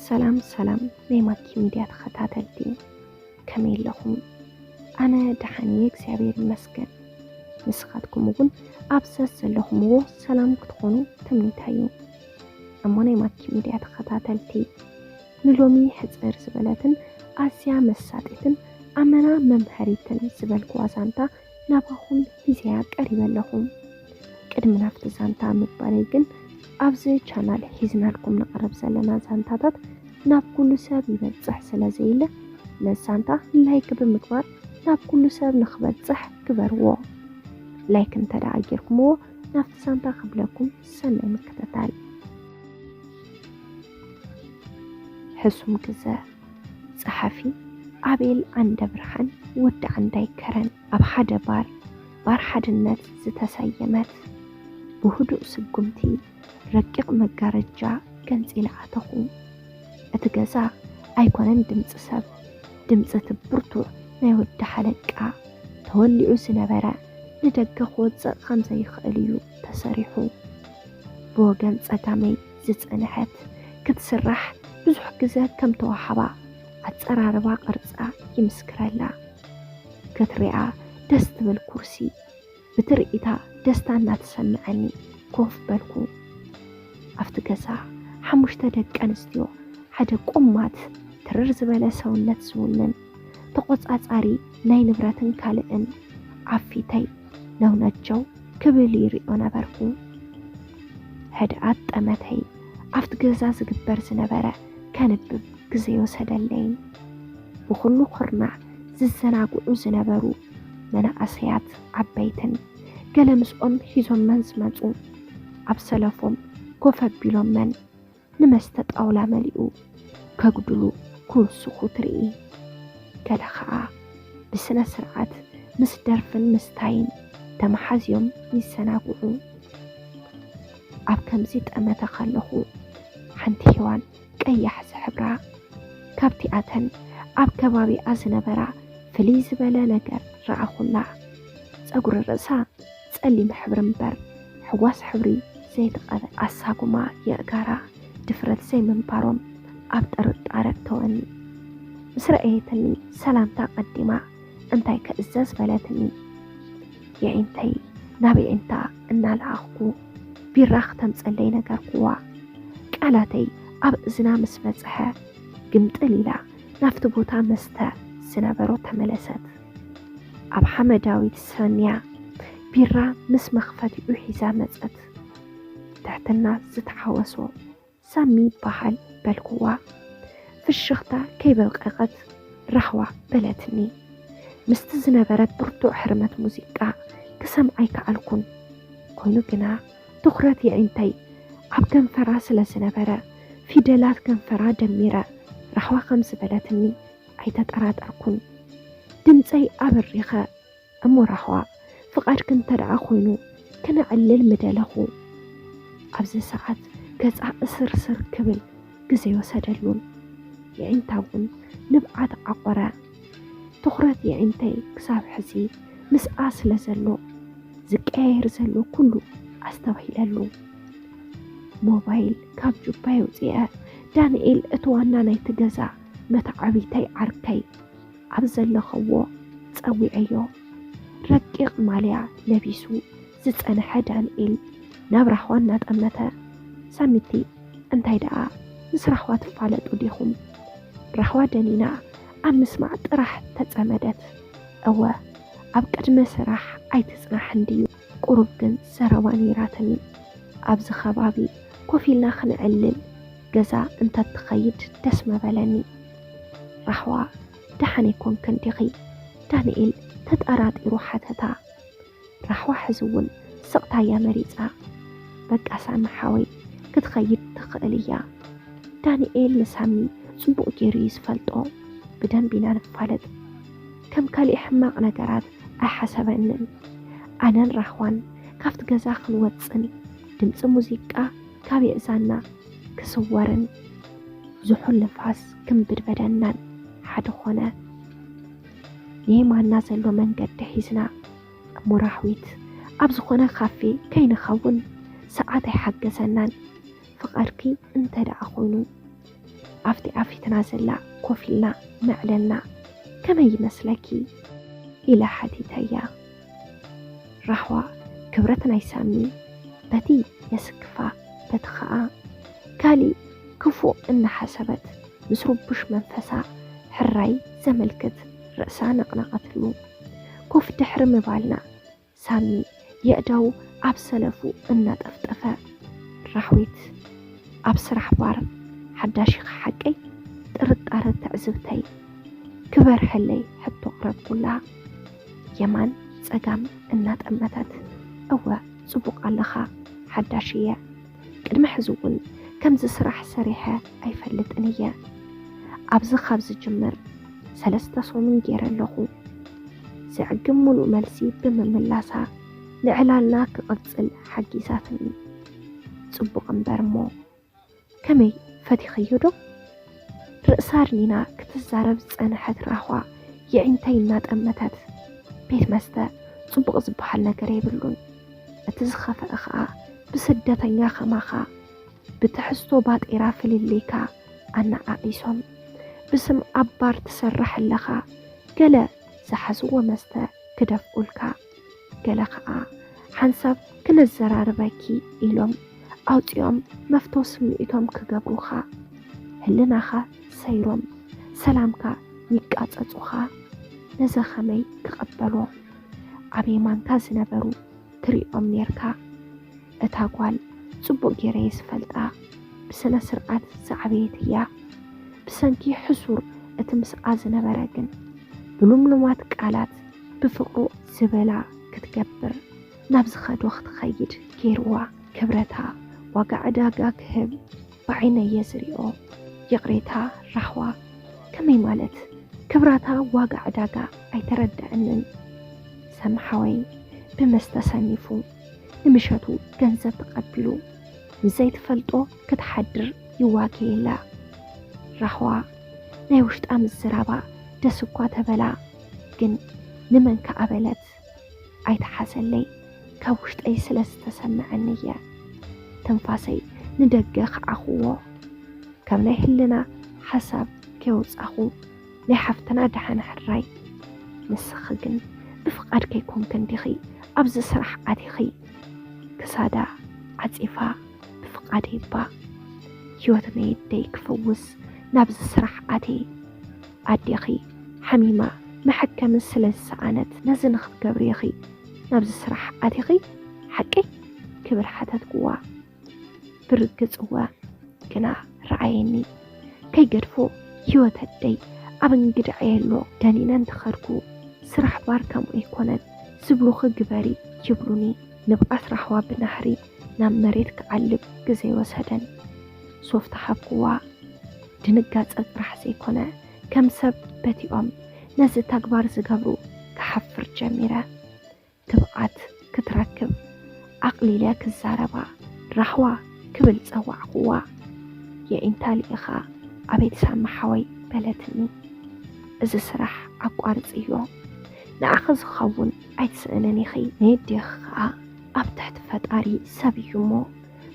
ሰላም ሰላም ናይ ማኪ ሚድያ ተኸታተልቲ፣ ከመይ ኣለኹም? ኣነ ደሓን እየ እግዚኣብሔር ይመስገን። ንስኻትኩም እውን ኣብ ዘዘለኹምዎ ሰላም ክትኾኑ ትምኒተይ እዩ። እሞ ናይ ማኪ ሚድያ ተኸታተልቲ፣ ንሎሚ ሕፅር ዝበለትን ኣዝያ መሳጢትን ኣመና መምሃሪትን ዝበልኩዋ ዛንታ ናባኹም ሒዘያ ቀሪበ ኣለኹ። ቅድሚ ናብቲ ዛንታ ምባለይ ግን ኣብዚ ቻናል ሒዝናልኩም ንቕርብ ዘለና ዛንታታት ናብ ኩሉ ሰብ ይበፅሕ ስለ ዘይለ ነዚ ዛንታ ላይክ ብምግባር ናብ ኩሉ ሰብ ንክበፅሕ ግበርዎ። ላይክ እንተ ደኣ ጌርኩምዎ ናብቲ ዛንታ ክብለኩም ሰናይ ምክትታል። ሕሱም ግዘ። ጸሓፊ ኣቤል ዓንደ ብርሃን ወዲ ዓንዳይ ከረን። ኣብ ሓደ ባር፣ ባር ሓድነት ዝተሰየመት፣ ብህዱእ ስጉምቲ ረቂቕ መጋረጃ ገንጺለ ኣተኹ። እቲ ገዛ ኣይኮነን ድምጺ ሰብ፣ ድምጺ እቲ ብርቱዕ ናይ ወዲ ሓለቃ ተወሊዑ ዝነበረ ንደገ ክወጽእ ከም ዘይኽእል እዩ ተሰሪሑ። ብወገን ጸጋመይ ዝጸንሐት ክትስራሕ ብዙሕ ግዘ ከም ተዋሃባ ኣጸራርባ ቅርጻ ይምስክረላ። ክትሪኣ ደስ ትብል ኩርሲ ብትርኢታ ደስታ እናተሰምዐኒ ኮፍ በልኩ። ኣብቲ ገዛ ሓሙሽተ ደቂ ኣንስትዮ ሓደ ቆማት ትርር ዝበለ ሰውነት ዝውንን ተቖጻጻሪ ናይ ንብረትን ካልእን ኣብ ፊተይ ነውነጀው ክብል ይሪኦ ነበርኩ። ሕድኣት ጠመተይ ኣብቲ ገዛ ዝግበር ዝነበረ ከንብብ ግዜ ይወሰደለይን ብኹሉ ኩርናዕ ዝዘናግዑ ዝነበሩ መናእሰያት ዓበይትን ገለ ምስኦም ሒዞመን ዝመጹ ኣብ ሰለፎም ኮፍ ኣቢሎመን ንመስተ ጣውላ መሊኡ ከጉድሉ ክውስኹ ትርኢ። ገለ ኸኣ ብስነ ስርዓት ምስ ደርፍን ምስታይን ተመሓዝዮም ይዘናግዑ። ኣብ ከምዚ ጠመተ ከለኹ ሓንቲ ሄዋን ቀያሕ ዝሕብራ ካብቲኣተን ኣብ ከባቢኣ ዝነበራ ፍልይ ዝበለ ነገር ረኣኹላ። ጸጉሪ ርእሳ ጸሊም ሕብሪ እምበር ሕዋስ ሕብሪ ዘይተቐበ ኣሳጉማ የእጋራ ድፍረት ዘይምንባሮም ኣብ ጥርጣረ እተወኒ። ምስ ረኣየትኒ ሰላምታ ቀዲማ እንታይ ክእዘዝ በለትኒ። የዒንተይ ናብ የዒንታ እናለኣኽኩ ቢራ ክተምጸለይ ነገርኩዋ። ቃላተይ ኣብ እዝና ምስ በጽሐ ግምጥል ኢላ ናብቲ ቦታ መስተ ዝነበሮ ተመለሰት። ኣብ ሓመዳዊት ሰንያ ቢራ ምስ መኽፈቲኡ ሒዛ መጸት። ትሕትና ዝተሓወሶ ሳሚ ይበሃል በልኩዋ። ፍሽኽታ ከይበቀቐት ራህዋ በለትኒ። ምስቲ ዝነበረ ብርቱዕ ህርመት ሙዚቃ ክሰምዓ ኣይከኣልኩን። ኮይኑ ግና ትኹረት የዒንተይ ኣብ ከንፈራ ስለ ዝነበረ ፊደላት ከንፈራ ደሚረ ራህዋ ከም ዝበለትኒ ኣይተጠራጠርኩን። ድምፀይ ኣብሪኸ እሞ ራህዋ ፍቓድኪ እንተ ደኣ ኮይኑ ክነዕልል ምደለኹ። ኣብዚ ሰዓት ገጻ እስርስር ክብል ግዜ ወሰደሉን የዒንታ እውን ንብዓት ዓቖረ። ትኹረት የዒንተይ ክሳብ ሕዚ ምስኣ ስለ ዘሎ ዝቀያየር ዘሎ ኩሉ ኣስተብሂለሉ። ሞባይል ካብ ጁባይ ኣውፅአ። ዳንኤል እቲ ዋና ናይቲ ገዛ መተዓቢተይ ዓርከይ ኣብ ዘለኸዎ ጸዊዐዮ። ረቂቕ ማልያ ለቢሱ ዝጸንሐ ዳንኤል ናብ ራህዋ እናጠመተ፣ ሳሚቲ እንታይ ደኣ ምስ ራህዋ ትፋለጡ ዲኹም? ራህዋ ደኒና ኣብ ምስማዕ ጥራሕ ተጸመደት። እወ ኣብ ቅድመ ስራሕ ኣይትጽናሕ እንድዩ። ቁሩብ ግን ዘረባ ነይራትኒ። ኣብዚ ከባቢ ኮፍ ኢልና ክንዕልል ገዛ እንተትኸይድ ደስ መበለኒ። ራህዋ ደሓን ኣይኮንክን ዲኺ? ዳንኤል ተጠራጢሩ ሓተታ። ራህዋ ሕዚ እውን ስቕታ እያ መሪጻ። በቃ ሳሚ ሓወይ ክትኸይድ ትኽእል እያ። ዳንኤል ንሳሚ ጽቡቕ ገይሩ እዩ ዝፈልጦ። ብደንብ ኢና ንፋለጥ። ከም ካሊእ ሕማቕ ነገራት ኣይሓሰበንን። ኣነን ራህዋን ካብቲ ገዛ ክንወጽን ድምጺ ሙዚቃ ካብ የእዛና ክስወርን ዝሑል ንፋስ ክምብድበደናን ሓደ ኾነ። ንየማና ዘሎ መንገዲ ሒዝና እሞ ራህዊት ኣብ ዝኾነ ካፌ ከይንኸውን ሰዓት ኣይሓገዘናን። ፍቓድኪ እንተ ደኣ ኮይኑ ኣብቲ ኣብ ፊትና ዘላ ኮፍ ኢልና መዕለልና ከመይ ይመስለኪ? ኢለ ሓቲተያ። ራህዋ ክብረት ናይ ሳሚ በቲ የስክፋ በቲ ኸኣ ካሊእ ክፉእ እናሓሰበት ምስ ርቡሽ መንፈሳ ሕራይ ዘመልክት ርእሳ ነቕነቐትሉ። ኮፍ ድሕሪ ምባልና ሳሚ የእዳው ኣብ ሰለፉ እናጠፍጠፈ፣ ራህዊት ኣብ ስራሕ ባር ሓዳሽ ኢኻ ሓቀይ? ጥርጣረ ትዕዝብተይ ክበርሐለይ ሕቶ ኣቕረብኩላ። የማን ጸጋም እናጠመተት፣ እወ ጽቡቕ ኣለኻ፣ ሓዳሽ እየ። ቅድሚ ሕዚ እውን ከምዚ ስራሕ ሰሪሐ ኣይፈልጥን እየ። ኣብዚ ካብ ዝጅምር ሰለስተ ሰሙን ገይረ ኣለኹ። ዘዕግብ ምሉእ መልሲ ብምምላሳ ንዕላልና ክቕጽል ሓጊዛትኒ። ጽቡቕ እምበር እሞ ከመይ ፈቲኽዮ ዶ? ርእሳ ኣድኒና ክትዛረብ ዝጸንሐት ራህዋ የዒንተይ እናጠመተት፣ ቤት መስተ ጽቡቕ ዝበሃል ነገር የብሉን። እቲ ዝኸፍአ ኸኣ ብስደተኛ ከማኻ ብትሕዝቶ ባጤራ ፍልልይካ ኣነኣኢሶም ብስም ኣብ ባር ትሰርሕ ኣለኻ ገለ ዝሓዝዎ መስተ ክደፍኡልካ፣ ገለ ኸኣ ሓንሳብ ክነዘራርበኪ ኢሎም ኣውጺኦም መፍቶ ስምዒቶም ክገብሩኻ፣ ህልናኻ ሰይሮም ሰላምካ ይቃጸጹኻ። ነዚ ኸመይ ክቐበሎ? ኣብ የማንካ ዝነበሩ ትሪኦም ኔርካ። እታ ጓል ጽቡቕ ገይረ እየ ዝፈልጣ። ብስነ ስርዓት ዝዓበየት እያ። ብሰንኪ ሕሱር እቲ ምስኣ ዝነበረ ግን ብልምሉማት ቃላት ብፍቕሩ ዝበላ ክትገብር ናብ ዝኸዶ ክትኸይድ ገይርዋ። ክብረታ ዋጋ ዕዳጋ ክህብ ብዓይነይ እየ ዝሪኦ። ይቕሬታ ራህዋ፣ ከመይ ማለት? ክብራታ ዋጋ ዕዳጋ ኣይተረድኣንን። ሰም ሓወይ ብመስተ ሰኒፉ ንምሸቱ ገንዘብ ተቐቢሉ ምስ ዘይትፈልጦ ክትሓድር ይዋገየላ። ራህዋ ናይ ውሽጣ ምዝራባ ደስ እኳ ተበላ፣ ግን ንመን ከኣ በለት? ኣይትሓዘለይ፣ ካብ ውሽጠይ ስለ ዝተሰምዐኒ እየ። ትንፋሰይ ንደገ ከዓኹዎ። ካብ ናይ ህልና ሓሳብ ከይወጻኹ ናይ ሓፍትና ደሓን ሕራይ። ንስኺ ግን ብፍቓድኪ ኣይኮንክን ዲኺ ኣብዚ ስራሕ ኣቲኺ? ክሳዳ ዓጺፋ፣ ብፍቓደይ እባ ህይወት ናይ ኣደይ ክፍውስ ናብዚ ስራሕ ኣትየ። ኣዴኺ ሓሚማ መሐከሚ ስለ ዝሰኣነት ነዚ ንኽትገብሪ ኢኺ ናብዚ ስራሕ ኣቲኺ ሓቀይ? ክብል ሓተትክዋ። ብርግጽ እወ፣ ግና ረኣየኒ ከይገድፎ ህይወት ኣደይ ኣብ እንግድዐ የሎ። ደኒነ እንተኸድኩ ስራሕ ባር ከምኡ ኣይኮነን፣ ዝብሉኺ ግበሪ ይብሉኒ። ንብዓት ራህዋ ብናህሪ ናብ መሬት ክዓልብ ግዜ ወሰደን። ሶፍት ሃብክዋ። ድንጋጸ ጥራሕ ዘይኮነ፣ ከም ሰብ በቲኦም ነዚ ተግባር ዝገብሩ ክሓፍር ጀሚረ። ትብዓት ክትረክብ ኣቕሊለ ክዛረባ፣ ራህዋ ክብል ጸዋዕክዋ። የዒንታ ልኢኻ፣ ኣቤት ሳሚ ሓወይ በለትኒ። እዚ ስራሕ ኣቋርጽዮ፣ ንዓኺ ዝኸውን ኣይትስእንን ኢኺ። ነየዴኺ ከኣ ኣብ ትሕቲ ፈጣሪ ሰብ እዩ እሞ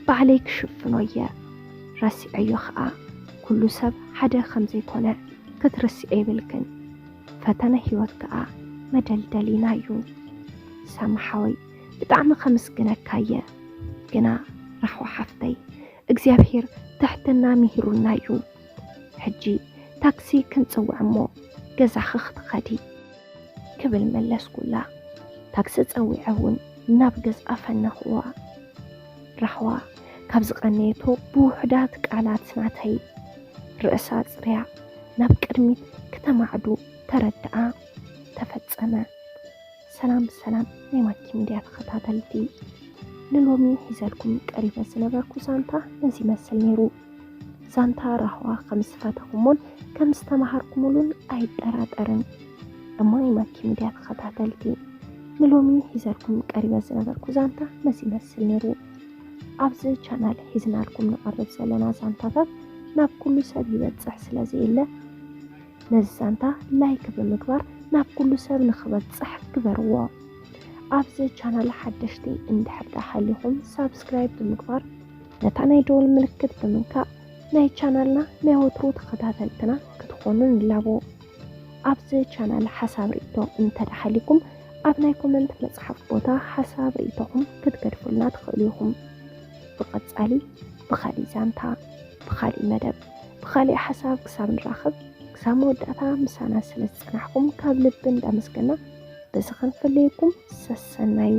ባዕለይ ክሽፍኖ እየ። ረሲዐዮ ከኣ፣ ኩሉ ሰብ ሓደ ከም ዘይኮነ ክትርስዒ የብልክን። ፈተነ ህይወት ከኣ መደልደሊና እዩ። ሳሚ ሓወይ፣ ብጣዕሚ ከመስግነካ እየ። ግና ራህዋ ሓፍተይ፣ እግዚኣብሄር ትሕትና ምሂሩና እዩ። ሕጂ ታክሲ ክንጽውዕ እሞ ገዛኺ ክትኸዲ፣ ክብል መለስኩላ። ታክሲ ጸዊዐ እውን ናብ ገዝኣ ፈነኽዋ። ራህዋ ካብ ዝቐነየቶ ብውሑዳት ቃላት ናተይ ርእሳ ኣጽርያ ናብ ቅድሚት ክተማዕዱ ተረድኣ። ተፈጸመ። ሰላም ሰላም ናይ ማኪ ሚድያ ተኸታተልቲ፣ ንሎሚ ሒዘልኩም ቀሪበ ዝነበርኩ ዛንታ ነዚ ይመስል ነይሩ። ዛንታ ራህዋ ከም ዝፈተኹሞን ከም ዝተማሃርኩምሉን ኣይጠራጠርን። እሞ ናይ ማኪ ሚድያ ተኸታተልቲ፣ ንሎሚ ሒዘልኩም ቀሪበ ዝነበርኩ ዛንታ ነዚ ይመስል ነይሩ። ኣብዚ ቻናል ሒዝናልኩም ንቐርብ ዘለና ዛንታታት ናብ ኩሉ ሰብ ይበጽሕ ስለ ዘየለ፣ ነዚ ዛንታ ላይክ ብምግባር ናብ ኩሉ ሰብ ንኽበጽሕ ግበርዎ። ኣብዚ ቻናል ሓደሽቲ እንድሕር ደኣ ሃሊኹም ሳብስክራይብ ብምግባር ነታ ናይ ደወል ምልክት ብምንካእ ናይ ቻናልና ናይ ወትሩ ተኸታተልትና ክትኾኑ ንላቦ። ኣብዚ ቻናል ሓሳብ ርእቶ እንተደሓሊኩም ኣብ ናይ ኮመንት መጽሓፍ ቦታ ሓሳብ ርእቶኹም ክትገድፉልና ትኽእሉ ኢኹም። ብቐጻሊ ብኻሊእ ዛንታ፣ ብኻሊእ መደብ፣ ብኻሊእ ሓሳብ ክሳብ ንራኸብ፣ ክሳብ መወዳእታ ምሳና ስለ ዝጸናሕኩም ካብ ልቢ እንዳመስገና፣ በዚ ክንፍለየኩም ሰሰናዩ።